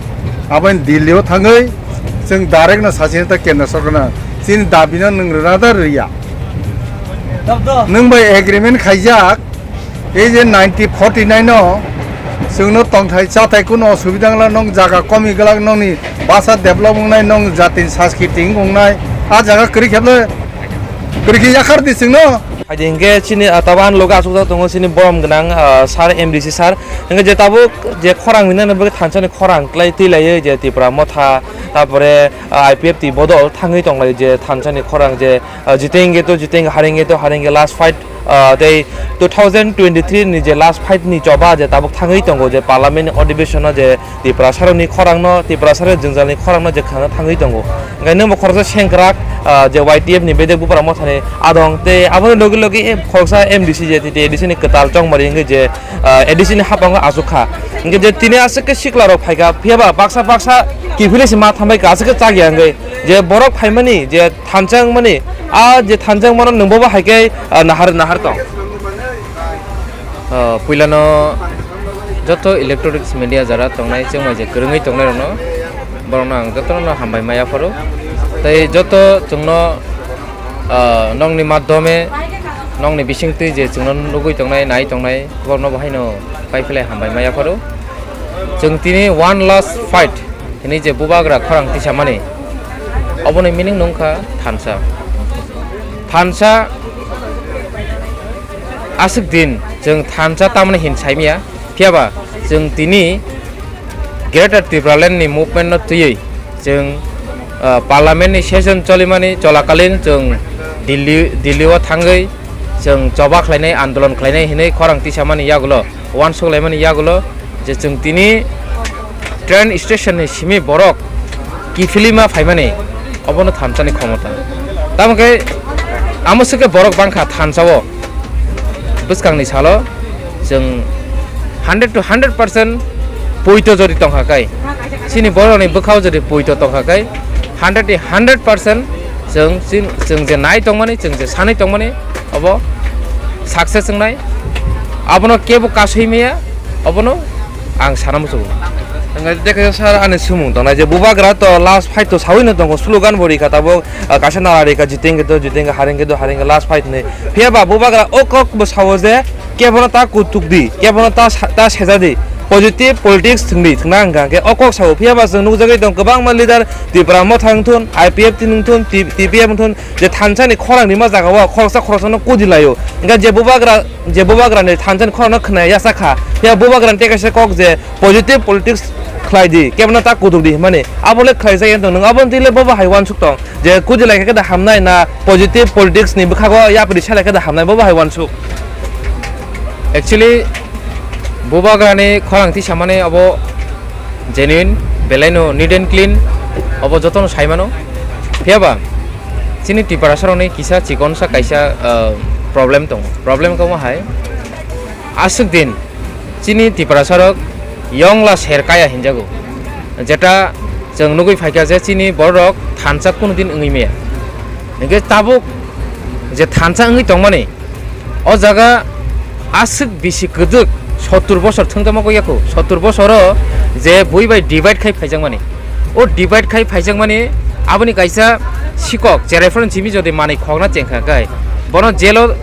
Aboni Delhi o thangwi chwng direct no sachini ta kendra sorkar no chini dabi no nwng rwna da rwya. Nwng bai agreement khaijak, ei je nineteen forty nine o chwngno tongthai chathai kuno osubida wngla, nwng jaga komi glak, nwngni basa develop wngnai, nwng jatini saskiti wngnai, a jaga kwrwi khe bwle kwrwi khe yakhar di chwngno. Hai di hwnkhe chini, ah, tabuk ani loge achukjak tongo chini borom gwnang, ah, sir, M D C sir. Hwnkhe je tabuk je khorang rinani bagwi thansani khorang klai twi laiwi je Tipra Motha, tarpore, ah, I P F T bodol thangwi tonglai je thansani khorang je, ah, jitenge to jitenge, harenge to harenge, last fight, ah, tei two thousand twenty-three ni je last fight ni choba je tabuk thangwi tongo je parliament ni adhibeshon o je Tiprasarokni khorangno, Tiprasarok jwngjalni khorangno je khna thangwi tongo. Hwnkhe nwngbo khoroksa sengkrak, ah, je Y T F ni bedek Bupra Mothani adong tei aboni logi logi khoroksa M D C je tei A D C ni kwtal chongmari hwnkhe je, ah, A D C ni haphango achukha. Hwnkhe je tini aswk khe siklarok phaikha, phiyaba baksa baksa kiphilwi se ma thambai ka aswk khe chak ya hwnkhe je borok phaimani je thansa wngmani, a je thansa wngmano nwng bobo hai khe, ah, nahar nahar tong. Ah, puilano joto electronics media jara tongnai, chwngmai je kwrwngwi tongnai rokno, borokno ang jotono hambai ma yapharo. Tei joto chwngno, ah, nokni madhyome, nokni bisingtwi je chwngno nugwi tongnai, nai tongnai, borokno bo haino pai phlai hambai ma yapharo. Chwng tini one last fight hwnwi je bubagra khorang tisamani, oboni meaning nungkha thansa. Thansa aswk din chwng thansa tamani hin saimya, phiyaba chwng tini Greater Tipraland ni movement no twiwi chwng, ah, parliament ni session cholimani cholakalin chwng Delhi, Delhi o thangwi chwng choba khlainai, andolon khlainai hinwi khorang tisamani yagulo, uansuk laimani yagulo je chwng tini train station ni simi borok kiphilima phaimani, obono thansani khomota. Tamo khe amo swkhe borok bangkha thansao. Bwskangni salo chwng hundred to hundred percent poito jodi tongkha kai, chini borokni bwkhao jodi poito tongkha kai, hundred to hundred percent chwng, chwng, chwng je nai tongmani, chwng je sanwi tongmani, obo success wngnai. Abono kebo kasui maya, obono ang sana muchungo. Hwnkhe dekha sir, ani swmung tongnai je bubagra to last fight to sawi no tongo, slogan bo rikha tabuk, ah, kaisa nara rikha, jitenge do, jitenge, harenge do, harenge, last fight hinwi. Phiyaba bubagra o kok bo sao je kebono ta kutuk di, kebono ta sa-, ta seja di, positive politics thwng di, thwngna hwnkha hwnkhe o kok sao. Phiyaba chwng nukjagwi tong kwbangma leader, Tipra Motha wngthun, I P F T wngthun, T-, T P F wngthun, je thansani khorang rima jagao khoroksa khoroksano kudi laio. Hwnkhe je bubagra, je bubagrani thansani khorangno khwnaya yasa kha. Phiya bubagrani tei kaisa kok je positive politics khlai di, kebono ta kutuk di hwnmani. Abo le khlaijak ya tong, nwng aboni twi le bobo hai uansuk tong je kudi lai khe da hamnai na positive politics ni bwkhago yapri sa lai khe da hamnai, bobo hai uansuk. Actually, bubagrani khorang tisamani abo genuine, belaino neat and clean, obo jotono saimano. Phiyaba chini Tiprasarokni kisa chikonsa kaisa, ah, problem tongo. Problem kamo hai, aswk din chini Tiprasarok yongla ser kaya hinjago, jeta chwng nugwi phaikha je chini bororok thansa kunu din wngwi maya. Hwnkhe tabuk je thansa wngwi tongmani, o jaga aswk bisi kwdwk, sottur bosor thwngtamo kok yakho, sottur bosoro je bui bai divide khai phaijakmani, o divide khai phaijakmani aboni kaisa sikok, cherai phano simi jodi manwi khokna chengkha khe, bono jelo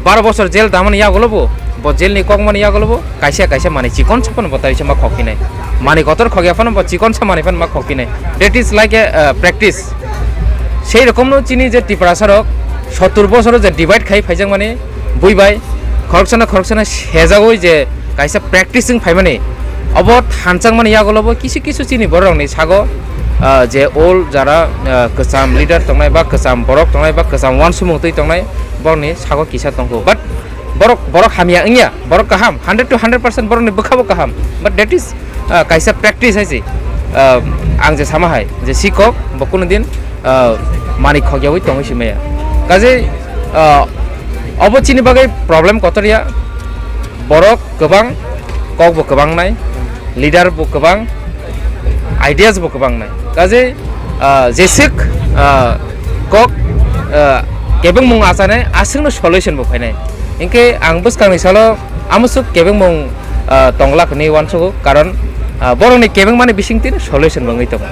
baro bosor jel damani yagulo bo, bo jelni kokmani yagulo bo kaisa kaisa manwi chikonsa phano bo taisa ma khokphinai, manwi kotor khokya phano bo chikonsa manwi phano ma khokphinai. That is like a, uh, practice. Sei rokomno chini je Tiprasarok sottur bosoro je divide khai phaijakmani, bui bai khoroksano khoroksano sejagwi je kaisa practice wng phaimani, obo thanchakmani yagulo bo kisu kisu chini bororokni sago, ah, je old jara, ah, kwcham leader tongnai ba kwcham borok tongnai ba kwcham uansukmung twi tongnai, borokni sago kisa tongkho. But borok, borok hamya wngya, borok kaham, hundred to hundred percent borokni bwkhabo kaham. But that is, ah, kaisa practice hai se. Ah, ang je sama hai je sikok bo kuno din, ah, manwi khokyawi tongwi si maya. Kaje, ah, obo chini bagwi problem kotor ya. Borok kwbang, kok bo kwbang nai, leader bo kwbang, ideas bo kwbang nai. Kaje, ah, jeswk, ah, kok, ah, kebengmung achane aswkno solution bo phainai. Hinkhe ang bwskangni salo amoswk kebengmung, ah, tonglak hinwi uansugo, karon, ah, borokni kebengmani bisingtwi solution bo wngwi tongo.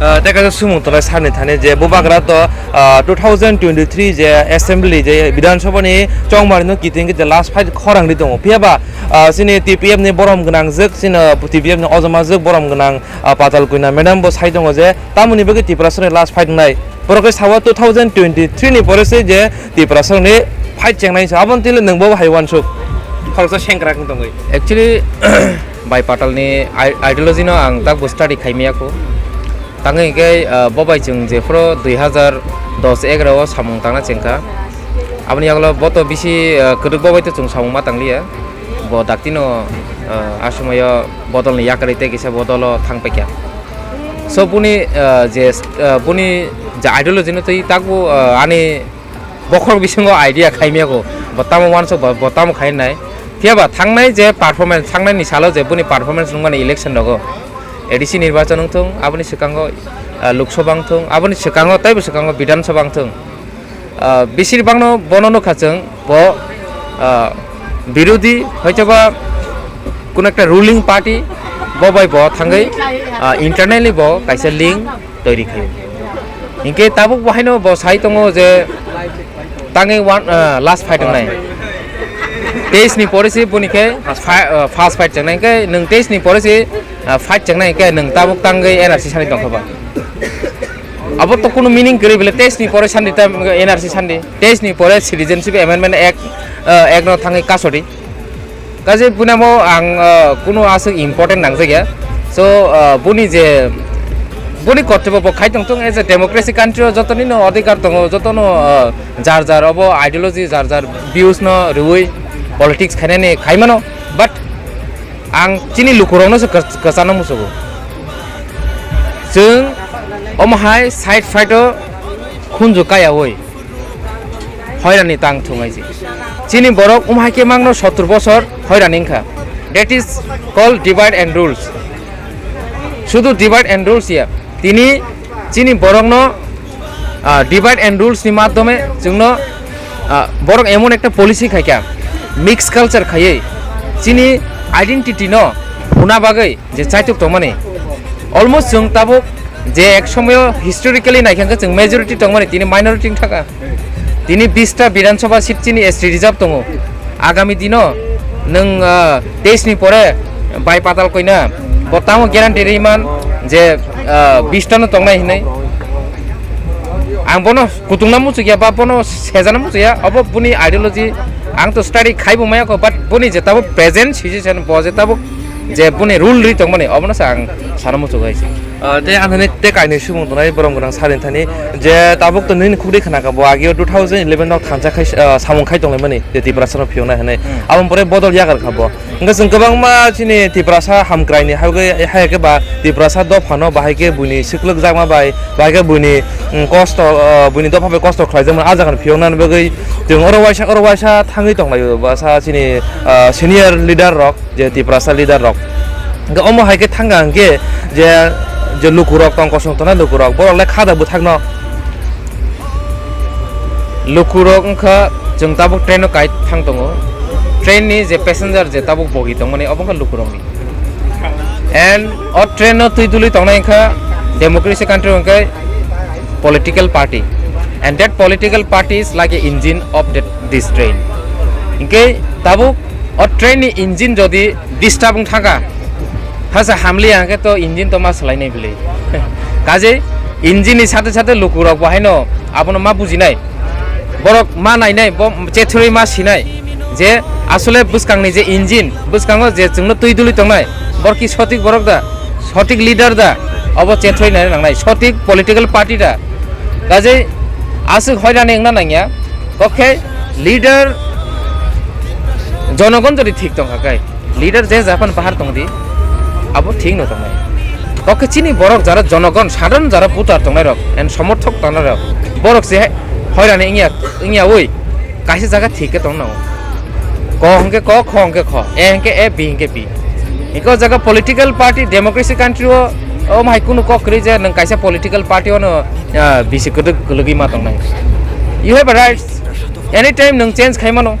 Ah, tei kaisa sumung tongnai sani thani je bubagra to, ah, two thousand twenty-three je assembly je Bidhan Sabha ni chongmari no kiting khe je last fight khorang ri tongo. Phiya ba, ah, chini T P F ni borom gwnang jwk, chini T P F ni ojoma jwk borom gwnang, ah, Patal Kwina madam bo sai tongo je tamoni bagwi Tiprasarokni last fight wngnai. Borok khe sao two thousand twenty-three ni pore se je Tiprasarokni fight chengnai se. Aboni twi le nwng bo hai uansuk. Khoroksa sengkrak wng tongwi. Actually, Bai Patal ni i-, ideology no ang tak bo study khai maya kho. Tangwi hwnkhe, ah, bo bai chwng jephuru dui hazar dos egaroh o samung tangna chengkha. Aboni yagulo bo to bisi, ah, kwdwk bo bai to chwng samung ma tangliya. Bo dakti no, ah, a somoi o bodol ni yakarwi tei kisa bodol o thang paikha. So boni, ah, je, ah, boni je ideology no twi tak bo, ah, ani bokhorok bisingo idea khai maya kho, bo tamo uansuk, bo, bo tamo khai nai. Phiya ba thangnai je performance, thangnai ni salo je boni performance nungmani election rogo, A D C nirbachan wng thung, aboni swkango, ah, Lok Sabha wng thung, aboni swkango, teibo swkango Bidhan Sabha wng thung. Ah, bisir bangno bono nukha chwng, bo, ah, birodhi hoitoba kuno ekta ruling party, bo bai bo thangwi, ah, internally bo kaisa link toiri khaio. Hinkhe tabuk bo haino bo sai tongo je tangwi one, ah, last fight wngnai. Teis ni pore se boni khe fa-, ah, first fight chengnai, hinkhe nwng teis ni pore se, ah, fight chengnai, hinkhe nwng tabuk tangwi N R C sani tongkha ba. Abo to kunu meaning kwrwi bele, teis ni pore sandi ta N R C sandi, teis ni pore Citizenship Amendment Act, ah, Act no thangwi kasodi. Kaje punamo ang, ah, kunu aswk important nangjakya. So, ah, boni je, boni kortobyo bo khai tongthung, as a democracy country o jotoni no adhikar tongo, jotono, ah, jar jar obo ideology, jar jar views no rwui politics khainani khaimano. But ang chini lukurokno se kwch-, kwchano muchugo. Chwng omo hai side fight o khunju kayaui hoirani tang thungaiji. Chini borok umhai khe mangno sottur bosor hoirani wngkha. That is called divide and rules. Sudu divide and rules ya. Tini chini borokno, ah, divide and rules ni madhyome chwngno, ah, borok emon ekta policy khaikha, mix culture khaiwi chini identity no huna bagwi je chaitok tongmani. Almost chwng tabuk je ek somoyo historically naikha khe chwng majority tongmani, tini minority wngthaka. Tini bista Bidhan Sabha seat chini S T reserve tongo. Agami dino nwng, ah, teis ni pore bai patal koina bo tamo guarantee riman je, ah, bista no tongnai hinwi. Ang bono kutungna muchukya ba bono sejana muchukya, obo boni ideology ang to study khaibo maya kho, but boni je tabuk present situation bo je tabuk je boni rule ri tongmani obono se ang sana muchuk hai se. Ah, tei ang thani tei kainwi subung tongnai borom gwnang sari thani je tabuk to nini khukri khna kha bo ageo two thousand eleven no thansa khai, ah, samung khai tonglaimani je Tiprasa no phiyokna hinwi. Hmm. Aboni pore bodol yakar kha bo. Hwnkhe chwng kwbangma chini Tiprasa hamkraini hai khe, hai khe ba Tiprasa dophano bahai khe buini swklwkjakma bai, bahai khe buini, mm, kosto, ah, buini dopha bai kosto khlaijakmani ah jagani phiyoknani bagwi chwng oro waisa, oro waisa thangwi tonglaio bwsa chini, ah, senior leader rok. Je Tiprasa leader rok. Hwnkhe omo hai khe thangkha hwnkhe je, je lukurok tong kosong tongnai lukurok, borok le kha da bwthakno. Lukurok wngkha chwng tabuk train no kai thang tongo. Train ni je passenger je tabuk bogi tongmani obo wngkha lukurokni. And o train no twi dului tongnai wngkha democracy country hwnkhe political party. And that political party is like a engine of that, this train. Hinkhe tabuk o train ni engine jodi disturb wng thangkha, hasa hamliya hwnkhe to engine to ma swlainai bwlwi. Kaje engine ni sathe sathe lukurok bo haino abono ma bujinai, borok ma nainai, bo chethrwi ma sinai je asole bwskangni je engine, bwskango je chwngno twi dului tongnai, borok ki sotik borok da, sotik leader da, obo chethrwi nai nangnai, sotik political party da. Kaje aswk hoirani wngna nangya. Kok khe leader jonogon jodi thik tongkha khe, leader je Japan bahar tongdi, abo thik no tongnai. Kok khe chini borok jara jonogon, sadharon jara voter tongnai rok, and somorthok tongnai rok, borok se hoirani wngya, wngya oi, kaisa jaga thik khe tong nango. Ko hwnkhe ko, kho hwnkhe kho, A hwnkhe A, B hwnkhe B. Eko jaga political party, democracy country o, o hai kunu kok kwrwi je nwng kaisa political party o no, ah, bisi kwdwk kwlwgwi ma tongnai. You have a rights. Anytime nwng change khai mano.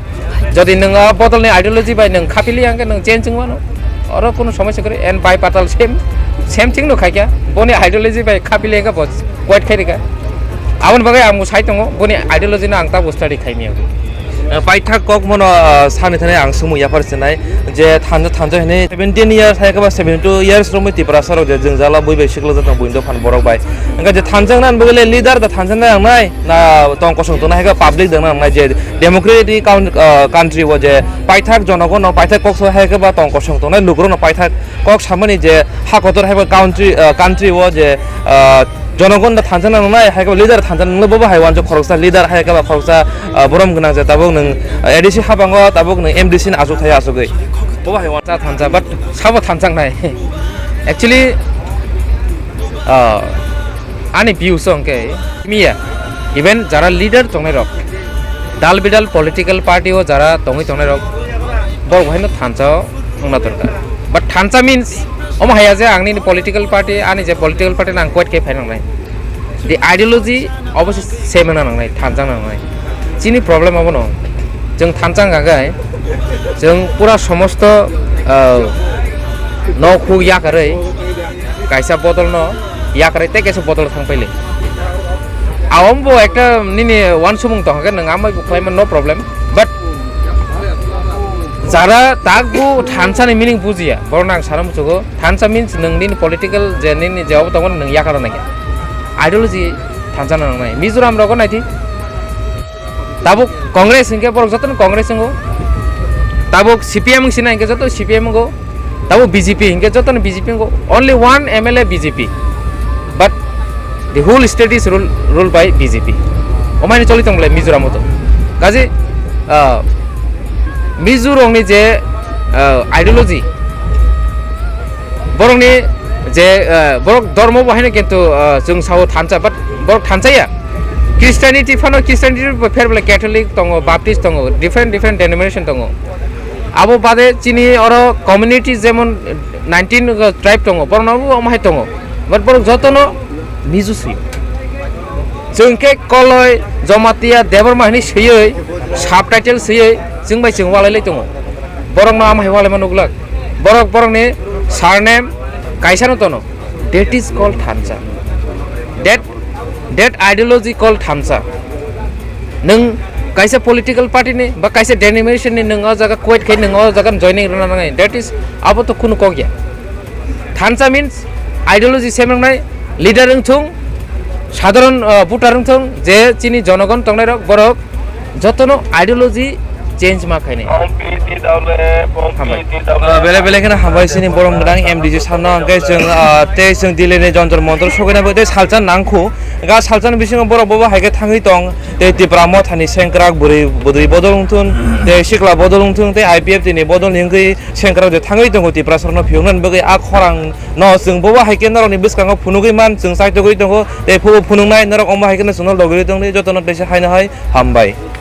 Jodi nwng a bodol ni ideology bai nwng khapili hwnkhe nwng change wng mano. Oro kunu somosya kwrwi. And bai patal same, same thing no khaikha. Boni ideology bai khapili hwnkhe bo quit khai rikha. Aboni bagwi ang bo sai tongo. Boni ideology no ang tabuk study khai maya. Eh, paithak kok mono, ah, sani thani ang sumung yaphar sinai je thansa thansa hini seventeen years hai khe ba seventy two years romwi Tiprasa rok je jwngjala bui bai sikla jatong buini dophan borok bai. Hwnkhe je thansa nang bagwi le leader da thansa nang nai na tong kosong tongnai hai khe public dang nang nai je democratic coun-, ah, country o je paithak jonogon no paithak kok so hai khe ba tong kosong tongnai lukurok no paithak kok samani je ha kotor hai ba country, ah, country o je, ah, jonogon da thansa nang nai hai khe ba leader thansa nang bo bo hai wanjak khoroksa leader hai khe ba khoroksa, ah, borom gwnang je tabuk nwng, ah, A D C habango tabuk nwng M D C ni achuk thai achugwi bo bo hai wanjak thansa but sabo thansa nai actually, ah, ani view so hwnkhe miya even jara leader tongnai rok dal bidal political party o jara tongwi tongnai rok borok bo haino thansa o wngna dorkar but thansa means Omo haya je ang nini political party, ani je political party nang quit khe phaina nangnai. The ideology obo se same na nangnai, thansa nangnai. Chini problem obo no. Chwng thansa hwnkha khe, chwng pura somosto, ah, nok huk yakarwi kaisa bodol no yakarwi tei kaisa bodol thang paili. Awom bo ekta nini wansukmung tong khe nwng amai bo khlaima no problem. But jara tak bo thansa ni meaning bujiya, borok nang sana muchugo. Thansa means nwng nini political je nini je obo tongo nwng yakara nai khe. Ideology thansa nang nai. Mizoram rogo nai di. Tabuk Congress hinkhe borok jotono Congress wngo. Tabuk C P M wng sina hinkhe joto C P M wngo. Tabuk B J P hinkhe jotono B J P wngo. Only one M L A B J P. But the whole state is rule, ruled by B J P. Omaini choli tong bole Mizoram o to. Kaje, ah, Mizo rokni je, ah, ideology, borokni je, ah, borok dormo bo haino kintu, ah, chwng sao thansa, but borok thansa ya. Christianity phano Christianity bo pher bole Catholic tongo, Baptist tongo, different different denomination tongo. Abo bade chini oro community jemon nineteen tribe tongo, borokno bo omo hai tongo. But borok jotono Mizo swi. Chwng khe Koloi, Jamatia, Debbarma hinwi swiwi, subtitle swiwi, chwng bai chwng walai lai tongo. Borokno ama hai walaima nuglak. Borok borokni surname kaisano tono. That is called thansa. That, that ideology called thansa. Nwng kaisa political party ni ba kaisa denomination ni nwng o jaga quit khai nwng o jaga joining rwna nangnai. That is, abo to kunu kok ya. Thansa means ideology same wngnai, leader wngthung, sadharon, ah, voter wngthung, je chini jonogon tongnai rok, borok jotono ideology change ma khainai. Hambai. Ah, bele bele kheno hambai sini borok gwnang M D C sarno hwnkhe chwng, ah, tei chwng Delhi ni Jantar Mantar sogwina bo tei salsa nangkhu. Ga salsa ni bisingo borok bobo hai khe thangwi tong, tei Tipra Motha ni sengkrak bwrwi bwdwi bodol wngthun, tei sikla bodol wngthun, tei I P F T ni bodol ni wngwi sengkrak je thangwi tongo Tiprasarokno phiyoknani bagwi. A khorang no chwng bobo hai khe norokni bwskango phunugwi man, chwng chaitugwi tongo, tei phubo phunuknai norok omo hai kheno chwngno logirwi tongdi, jotono teisa haino hai hambai.